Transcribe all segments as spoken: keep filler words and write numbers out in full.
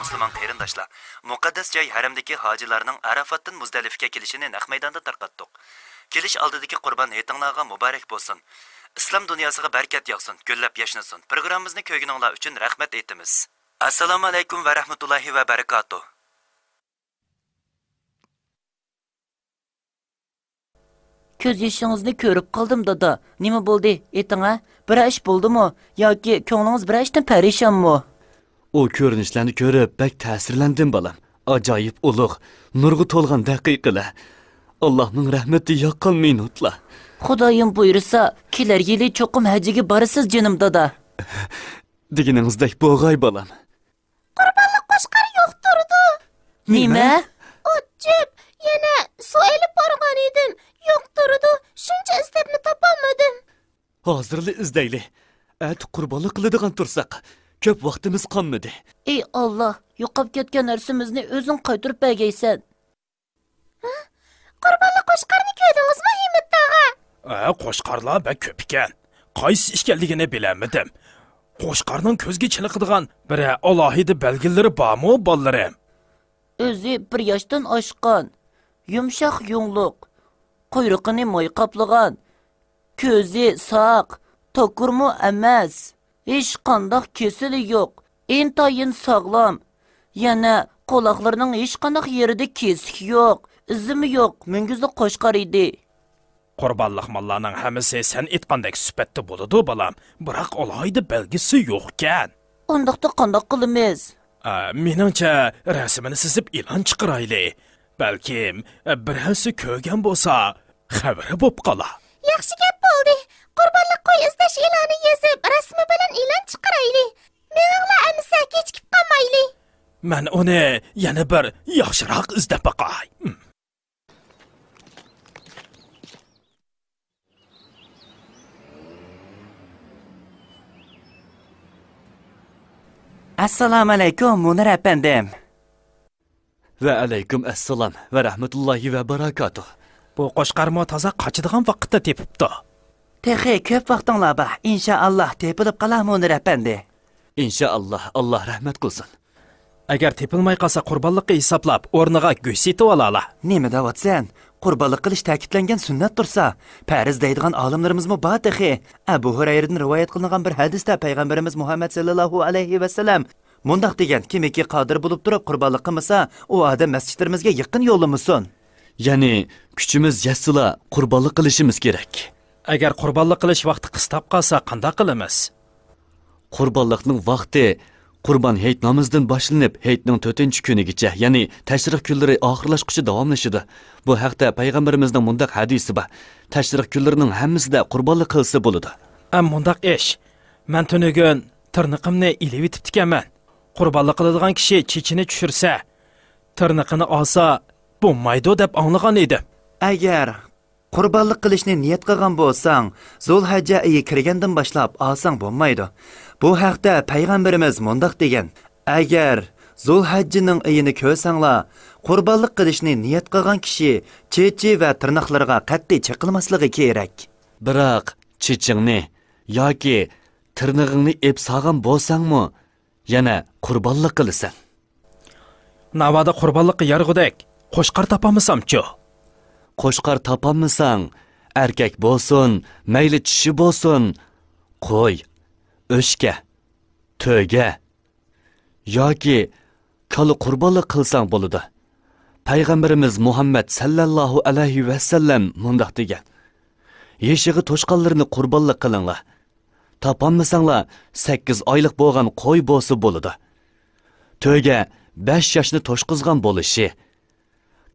مۇسۇلمان قېرىنداشلار، مۇقەددەس جاي ھەرەمدىكى ھاجىلارنىڭ ئەرەفاتتىن مۇزدەلىفىگە كېلىشىنى نەق مەيداندا تارقاتتۇق. كېلىش ئالدىدىكى قۇربان ھېيتىڭلارغا مۇبارەك بولسۇن! ئىسلام دۇنياسىغا بەرىكەت ياغسۇن، گۈللەپ ياشنىسۇن! پروگراممىمىزنى كۆرگىنىڭلار ئۈچۈن رەھمەت ئېيتىمىز. ئەسسالامۇ ئەلەيكۇم ۋە رەھمەتۇللاھى ۋە بەرىكاتۇھ. كۆز يېشىڭىزنى كۆرۈپ قالدىم، دادا. نېمە بولدى؟ ئېيتىڭە. بىرەر ئىش بولدىمۇ؟ ياكى كۆڭلىڭىز بىرەر ئىشتىن پەرىشانمۇ؟ ئۇ كۆرۈنۈشلەرنى كۆرۈپ بەك تەسىرلەندىم، بالام. ئاجايىپ ئۇلۇغ، نۇرغا تولغان دەقىقىلەر. ئاللاھنىڭ رەھمىتى ياغقان مىنۇتلار. خۇدايىم بۇيرۇسا، كېلەر يىلى چوقۇم ھەجگە بارىسىز، جېنىم دادا. دېگىنىڭىزدەك بولغاي، بالام. قۇربانلىق قوچقار يوق تۇرىدۇ. نېمە؟ ئوت-چۆپ، يەنە سۇ ئېلىپ بارغان ئىدىم. يوق تۇرىدۇ. شۇنچە ئىزدەپمۇ تاپالمىدىم. ھازىرلا ئىزدەيلى. ئەتە قۇربانلىق قىلىدىغان تۇرساق، كۆپ ۋاقتىمىز قالمىدى. ئى ئاللا، يوقاپ كەتكەن نەرسىمىزنى ئۆزۈڭ قايتۇرۇپ بەرگەيسەن. ھە؟ قۇربانلىق قوچقارنى كۆردىڭىزمۇ، ھىممەت تاغا؟ ھە، قوچقارلار بەك كۆپ ئىكەن. قايسى ئىكەنلىكىنى بىلەلمىدىم. قوچقارنىڭ كۆزگە چېلىقىدىغان بىرەر ئالاھىدە بەلگىلىرى بارمۇ، بالىلىرىم؟ ئۆزى بىر ياشتىن ئاشقان، يۇمشاق يۇڭلۇق، قۇيرۇقىنى ماي قاپلىغان، كۆزى ساق، تاكۇرمۇ ئەمەس، ھېچقانداق كېسىلى يوق، ئىنتايىن ساغلام. يەنە قۇلاقلىرىنىڭ ھېچقانداق يېرىدە كېسىك يوق، ئىزىمۇ يوق، مۈڭگۈزلۈك قوچقار ئىدى. قۇربانلىق ماللارنىڭ ھەممىسى سەن ئېيتقاندەك سۈپەتتە بولىدۇ، بالام. بىراق ئالاھىدە بەلگىسى يوقكەن. ئۇنداقتا قانداق قىلىمىز؟ ئا، مېنىڭچە، رەسىمىنى سىزىپ ئېلان چىقىرايلى. بەلكىم، ئە، بىرەرسى كۆرگەن بولسا، خەۋىرى بوپ قالا. ياخشى گەپ بولدى. قۇربانلىق قوي ئىزدەش ئېلانى يېزىپ، رەسىمى بىلەن ئېلان چىقىرايلى. مېڭىڭلار ئەمىسە، كېچىكىپ قالمايلى. مەن ئۇنى يەنە بىر ياخشىراق ئىزدەپ باقاي. ئەسسالامۇئەلەيكۇم، مۇنىر ئەپەندىم. ۋەئەلەيكۇم ئەسسالام ۋە رەھمەتۇللاھى ۋە بەرەكاتۇھ. بۇ قوچقارمۇ تازا قاچىدىغان ۋاقىتتا تېپىپتۇ. تېخى كۆپ ۋاقتىڭلار بار. ئىنشائاللا، تېپىلىپ قالار، مۇنىر ئەپەندى. ئىنشائاللا، ئاللا رەھمەت قىلسۇن. ئەگەر تېپىلماي قالسا، قۇربانلىققا ھېسابلاپ، ئورنىغا گۆش سېتىۋالالا. نېمە دەۋاتىسەن؟ قۇربانلىق قىلىش تەكىتلەنگەن سۈننەت تۇرسا، پەرز دەيدىغان ئالىملىرىمىزمۇ بار تېخى. ئەبۇ ھۇرەيرىدىن رىۋايەت قىلىنغان بىر ھەدىستە پەيغەمبىرىمىز مۇھەممەد سەللەللاھۇ ئەلەيھى ۋەسەللەم مۇنداق دېگەن: كىمكى قادىر بولۇپ تۇرۇپ قۇربانلىق قىلمىسا، ئۇ ئادەم مەسچىتلىرىمىزگە يېقىن يوللىمىسۇن. يەنى، كۈچىمىز يەتسىلا، قۇربانلىق قىلىشىمىز كېرەك. ئەگەر قۇربانلىق قىلىش ۋاقتى قىستاپ قالسا، قانداق قىلىمىز؟ قۇربانلىقنىڭ ۋاقتى قۇربان ھېيت نامىزىدىن باشلىنىپ، ھېيتنىڭ تۆتىنچى كۈنىگىچە، يەنى تەشرىق كۈنلىرى ئاخىرلاشقۇچە داۋاملىشىدۇ. بۇ ھەقتە پەيغەمبىرىمىزنىڭ مۇنداق ھەدىسى بار: تەشرىق كۈنلىرىنىڭ ھەممىسىدە قۇربانلىق قىلسا بولىدۇ. ئەم مۇنداق ئىش، مەن تۈنۈگۈن تىرنىقىمنى ئېلىۋېتىپتىكەنمەن. قۇربانلىق قىلىدىغان كىشى چېچىنى چۈشۈرسە، تىرنىقىنى ئالسا بولمايدۇ دەپ ئاڭلىغان ئىدىم. ئەگەر قۇربانلىق قىلىشنى نىيەت قىلغان بولساڭ، زۇلھەججە ئېيى كىرگەندىن باشلاپ ئالساڭ بولمايدۇ. بۇ ھەقتە پەيغەمبىرىمىز مۇنداق دېگەن: ئەگەر زۇلھەججىنىڭ ئېيىنى كۆرسەڭلار، قۇربانلىق قىلىشنى نىيەت قىلغان كىشى چېچى ۋە تىرناقلىرىغا قەتئىي چېقىلماسلىقى كېرەك. بىراق، چېچىڭنى ياكى تىرنىقىڭنى ئېپ سالغان بولساڭمۇ، يەنە قۇربانلىق قىلىسەن. ناۋادا قۇربانلىققا يارىغۇدەك قوچقار تاپالمىسامچۇ؟ قوچقار تاپالمىساڭ، ئەركەك بولسۇن، مەيلى چىشى بولسۇن، قوي، ئۆچكە، تۆگە ياكى كالا قۇربانلىق قىلساڭ بولىدۇ. پەيغەمبىرىمىز مۇھەممەد سەللەللاھۇ ئەلەيھى ۋەسەللەم مۇنداق دېگەن: يېشىغا توشقانلىرىنى قۇربانلىق قىلىڭلار. تاپالمىساڭلار، سەككىز ئايلىق بولغان قوي بولسا بولىدۇ. تۆگە بەش ياشنى توشقۇزغان بولۇشى،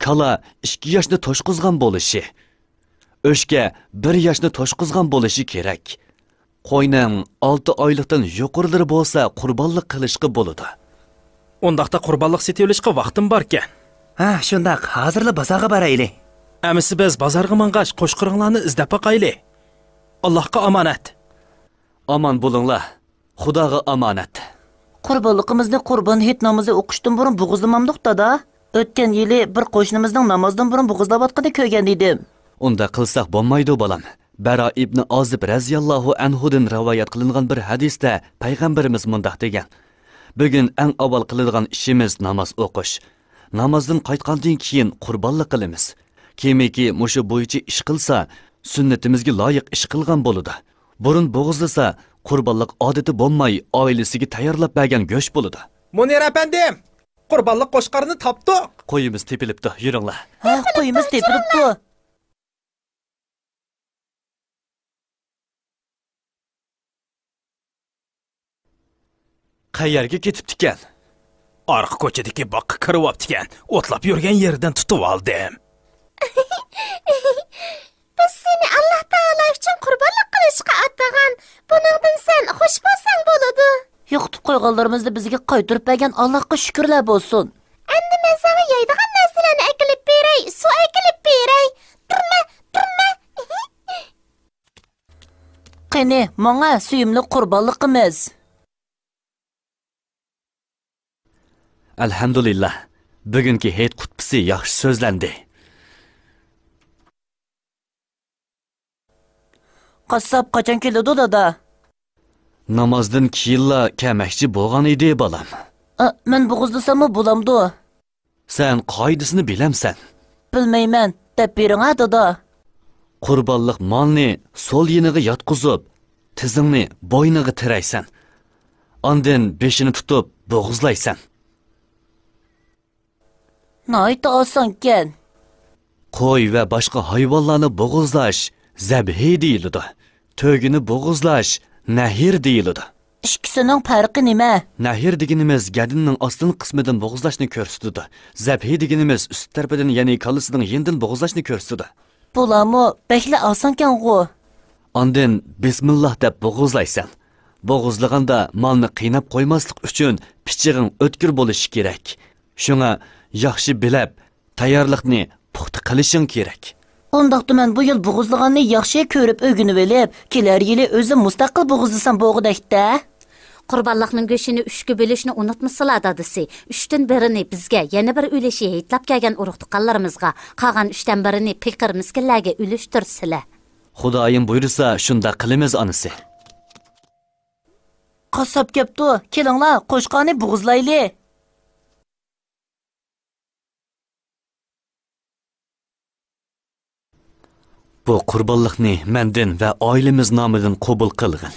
كالا ئىككى ياشنى توشقۇزغان بولۇشى، ئۆچكە بىر ياشنى توشقۇزغان بولۇشى كېرەك. قوينىڭ ئالتە ئايلىقتىن يۇقىرىلىرى بولسا قۇربانلىق قىلىشقا بولىدۇ. ئۇنداقتا قۇربانلىق سېتىۋېلىشقا ۋاقتىم باركەن. ھە، شۇنداق، ھازىرلا بازارغا بارايلى. ئەمىسە بىز بازارغا ماڭغاچ قوچقىرىڭلارنى ئىزدەپ باقايلى. ئاللاھقا ئامانەت. ئامان بولۇڭلار. خۇداغا ئامانەت. قۇربانلىقىمىزنى قۇربان ھېيت نامىزى ئوقۇشتىن بۇرۇن بوغۇزلىمامدۇق، دادا؟ ئۆتكەن يىلى بىر قوشنىمىزنىڭ نامازدىن بۇرۇن بوغۇزلاۋاتقىنىنى كۆرگەن ئىدىم. ئۇنداق قىلساق بولمايدۇ، بالام. بەرا ئىبنى ئازىب رەزىياللاھۇ ئەنھۇدىن رىۋايەت قىلىنغان بىر ھەدىستە پەيغەمبىرىمىز مۇنداق دېگەن: بۈگۈن ئەڭ ئاۋۋال قىلىدىغان ئىشىمىز ناماز ئوقۇش. نامازدىن قايتقاندىن كېيىن قۇربانلىق قىلىمىز. كىمكى مۇشۇ بويىچە ئىش قىلسا، سۈننىتىمىزگە لايىق ئىش قىلغان بولىدۇ. بۇرۇن بوغۇزلىسا، قۇربانلىق ئادىتى بولماي، ئائىلىسىگە تەييارلاپ بەرگەن گۆش بولىدۇ. مۇنىر ئەپەندىم، قۇربانلىق قوچقارنى تاپتۇق. قويىمىز تېپىلىپتۇ، يۈرۈڭلار. ھە، قويىمىز تېپىلىپتۇ. قەيەرگە كېتىپتىكەن؟ ئارقا كوچىدىكى باغقا كىرىۋاپتىكەن. ئوتلاپ يۈرگەن يېرىدىن تۇتۇۋالدىم. بىز سېنى ئاللا تائالا ئۈچۈن قۇربانلىق قىلىشقا ئاتىغان. بۇنىڭدىن سەن خۇش بولساڭ بولىدۇ. يوقىتىپ قويغانلىرىمىزنى بىزگە قايتۇرۇپ بەرگەن ئاللاغا شۈكۈرلەر بولسۇن. ئەمدى مەن ساڭا يەيدىغان نەرسىلەرنى ئەكېلىپ بېرەي، سۇ ئەكېلىپ بېرەي. تۇرما، تۇرما. قېنى، ماڭا سۆيۈملۈك قۇربانلىقىمىز. ئەلھەمدۇلىللا، بۈگۈنكى ھېيت خۇتبىسى ياخشى سۆزلەندى. قاسساپ قاچان كېلىدۇ، دادا؟ نامازدىن كېيىنلا كەلمەكچى بولغان ئىدى، بالام. ئا، مەن بوغۇزلىساممۇ بولامدۇ؟ سەن قائىدىسىنى بىلەمسەن؟ بىلمەيمەن، دەپ بېرىڭە، دادا. قۇربانلىق مالنى سول يېنىغا ياتقۇزۇپ، تىزىڭنى بوينىغا تىرەيسەن. ئاندىن بېشىنى تۇتۇپ بوغۇزلايسەن. ناھايىتى ئاسانكەن. قوي ۋە باشقا ھايۋانلارنى بوغۇزلاش زەبھى دېيىلىدۇ. تۆگىنى بوغۇزلاش نەھر دېيىلىدۇ. ئىككىسىنىڭ پەرقى نېمە؟ نەھر دېگىنىمىز گەدىنىنىڭ ئاستىنقى قىسمىدىن بوغۇزلاشنى كۆرسىتىدۇ. زەبھى دېگىنىمىز ئۈستى تەرىپىدىن، يەنى كاللىسىنىڭ يېنىدىن بوغۇزلاشنى كۆرسىتىدۇ. بۇلارمۇ بەكلا ئاسانكەنغۇ. ئاندىن بىسمىللا دەپ بوغۇزلايسەن. بوغۇزلىغاندا مالنى قىيناپ قويماسلىق ئۈچۈن پىچىقىڭ ئۆتكۈر بولۇشى كېرەك. شۇڭا ياخشى بىلەپ، تەييارلىقنى پۇختا قىلىشىڭ كېرەك. ئۇنداقتا مەن بۇ يىل بوغۇزلىغاننى ياخشى كۆرۈپ ئۆگىنىۋېلىپ، كېلەر يىلى ئۆزۈم مۇستەقىل بوغۇزلىسام بولغۇدەكتە. قۇربانلىقنىڭ گۆشىنى ئۈچكە بۆلۈشنى ئۇنتۇمىسىلا، دادىسى. ئۈچتىن بىرىنى بىزگە، يەنە بىر ئۈلۈشى ھېيتلاپ كەلگەن ئۇرۇق-تۇغقانلىرىمىزغا، قالغان ئۈچتىن بىرىنى پېقىر-مىسكىنلەرگە ئۈلۈشتۈرسىلە. خۇدايىم بۇيرۇسا، شۇنداق قىلىمىز، ئانىسى. قاسساپ كەپتۇ، كېلىڭلار، قوچقارنى بوغۇزلايلى. بۇ قۇربانلىقنى مەندىن ۋە ئائىلىمىز نامىدىن قوبۇل قىلغىن.